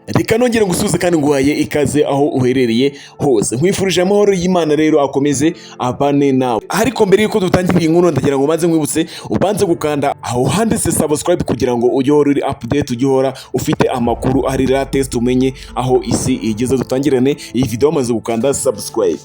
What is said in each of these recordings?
Reka nongere ngusuhuze kandi nguhaye ikaze aho uherereye hose. Nkwifurije amahoro y'Imana rero akomeze abane nawe. Ariko mbere yuko dutangira iyi nkuru, ndagira ngo maze nkwibutse ubanze gukanda aho handitse subscribe kugira ngo ujye uhora uri update, ujye uhora ufite amakuru ari latest, umenye aho isi igeze. Dutangirane iyi video wamaze gukanda subscribe.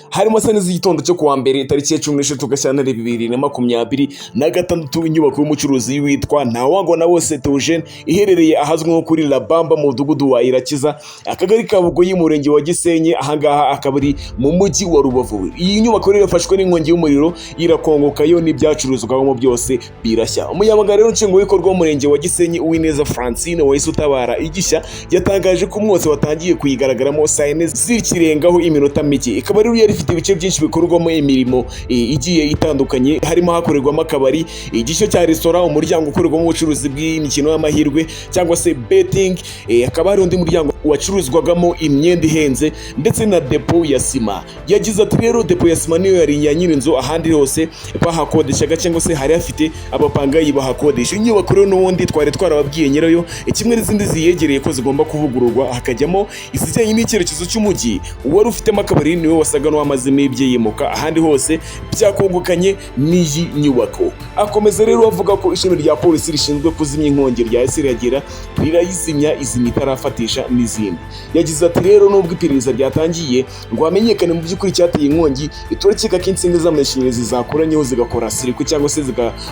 Harimo saa z'igitondo cyo kuwa mbere, tariki ya 16 Gashyantare 2026, inyubako y'umucuruzi witwa Ntawangwa na bose Theogene iherereye ahazwi nko kuri Labamba, mu mudugudu wa Irakiza, akagari ka Bugoyi, umurenge wa Gisenyi, ahangaha akaba ari mu mujyi wa Rubavu. Iyi nyubako rero yafashwe n'inkongi y'umuriro, irakongoka yo n'ibyacuruzwagamo byose birashya. Umunyamabanga rero nshingwabikorwa w'umurenge wa Gisenyi, Uwineza Francine, wahise utabara igishya, yatangaje ko umwotsi watangiye kuyigaragaramo saa 4 zikirengaho iminota mike. Ikaba rero yari ifite ibice byinshi bikorwamo imirimo igiye itandukanye, harimo hakorerwamo akabari, igice cya resitora, umuryango ukorerwamo ubucuruzi bw'imikino y'amahirwe cyangwa se betting, hakaba hari undi muryango wacuruzwagamo imyenda ihenze ndetse na depo ya sima. Yagize ati: "Rero depo ya sima niyo yari iya nyir'inzu, ahandi hose bahakodeshaga cyangwa se hari hafite abapangayi bahakodesha. Inyubako rero n'ubundi twari twarababwiye nyirayo kimwe n'izindi ziyegereye ko zigomba kuvugururwa, hakajyamo izijyanye n'icyerekezo cy'umujyi. Uwari ufitemo akabari niwe wasaga n'uwamazemo ibye yimuka, ahandi hose byakungukanye n'iyi nyubako." Akomeza rero avuga ko ishami rya polisi rishinzwe kuzimya inkongi ryahise rihagera rirayizimya, izimya itarafatisha n'izindi. Yagize ati: "Rero nubwo iperereza ryatangiye ngo hamenyekane mu by'ukuri icyateye inkongi, turakeka ko insinga z'amashanyarazi zakoranyeho zigakora circuit cyangwa se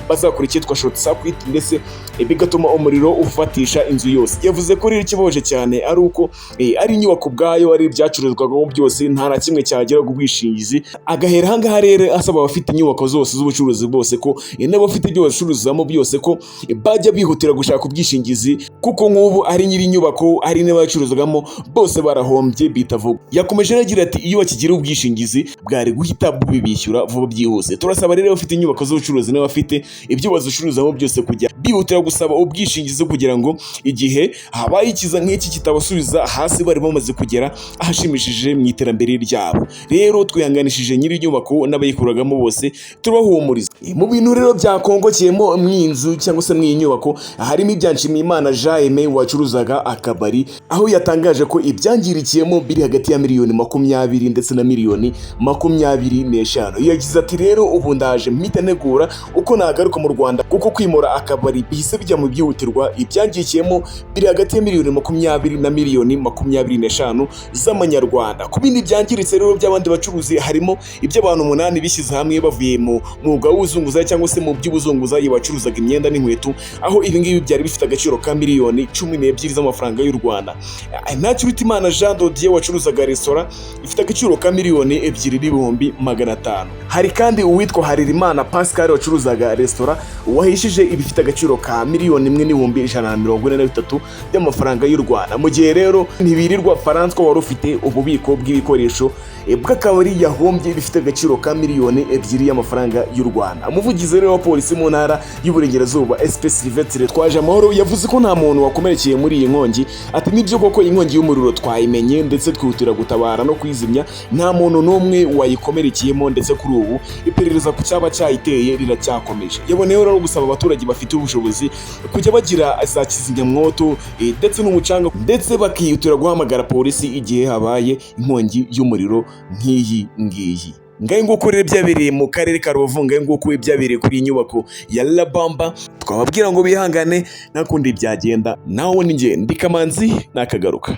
bazakora icyitwa short circuit, ndetse bigatuma umuriro ufatisha inzu yose." Yavuze ko rero ikibabaje cyane ari uko ari inyubako ubwayo, ari ibyacuruzwagamo byose, nta na kimwe cyageraga ubwishingizi. Agahera ahangaha rero asaba abafite inyubako zose z'ubucuruzi bose ko n'abafite ibyo bacururizamo byose ko bajya bihutira gushaka ubwishingizi, kuko nk'ubu ari nyiri inyubako, ari n'abacuruzagamo, bose barahombye bitavugwa. Yakomeje agira ati: "Iyo bakigira ubwishingizi bwari guhita bubibishyura vuba byihuse. Turasaba rero abafite inyubako z'ubucuruzi n'abafite ibyo bazicururizamo byose kujya bihutira gusaba ubwishingizi, kugira ngo igihe habaye ikiza nk'iki kitabasubiza hasi bari bamaze kugera ahashimishije mu iterambere ryabo. Rero twihanganishije nyiri inyubako n'abayikoragamo bose, turabahumuriza." Mu bintu rero byakongokeyemo mu inzu cyangwa se mu iyi nyubako harimo ibya Nshimiyimana Jean Aimé wacuruzaga akabari, aho yatangaje ko ibyangirikiyemo biri hagati ya miliyoni 20 ndetse na miliyoni 25. Yagize ati: "Rero ubu ndaje mpita ntegura uko nagaruka mu Rwanda, kuko kwimura akabari bihise bijya mu byihutirwa. Ibyangirikiyemo biri hagati ya miliyoni 20 na miliyoni 25 z'amanyarwanda." Ku bindi byangiritse rero by'abandi bacuruzi, harimo iby'abantu umunani bishyize hamwe bavuye mu mwuga w'ubuzunguzayi cyangwa se mu by'ubuzunguzayi, bacuruzaga imyenda n'inkweto, aho ibi ngibi byari bifite agaciro ka miliyoni 12 z'amafaranga y'u Rwanda. Ntakirutimana Jean Dodier wacuruzaga resitora ifite agaciro ka 2,500,000. Hari kandi uwitwa Harerimana Pascal wacuruzaga resitora, wahishije ibifite agaciro ka 1,143,000 by'amafaranga y'u Rwanda. Mu gihe rero Ntibirirwa Francois wari ufite ububiko bw'ibikoresho bw'akabari yahombye bifite agaciro ka miliyoni 2 y'amafaranga y'u Rwanda. Umuvugizi rero wa polisi mu ntara y'Uburengerazuba, SP Sylvestre Twajamahoro, yavuze ko nta muntu wakomerekeye muri iyi nkongi. Ati: "Nibyo koko inkongi y'umuriro twayimenye ndetse twihutira gutabara no kuyizimya, nta muntu n'umwe wayikomerekeyemo, ndetse kuri ubu iperereza ku cyaba cyayiteye riracyakomeje." Yaboneyeho rero gusaba abaturage bafite ubushobozi kujya bagira za kizimyamwoto ndetse n'umucanga, ndetse bakihutira guhamagara polisi igihe habaye inkongi y'umuriro nk'iyi ngiyi. Ngahe nguko rero byabereye mu karere ka Rubavu, ngahe nguko byabereye kuri iyi nyubako ya Labamba. Twababwira ngo bihangane, nta kundi byagenda. Nawe ni njye ndi Kamanzi, nakagaruka.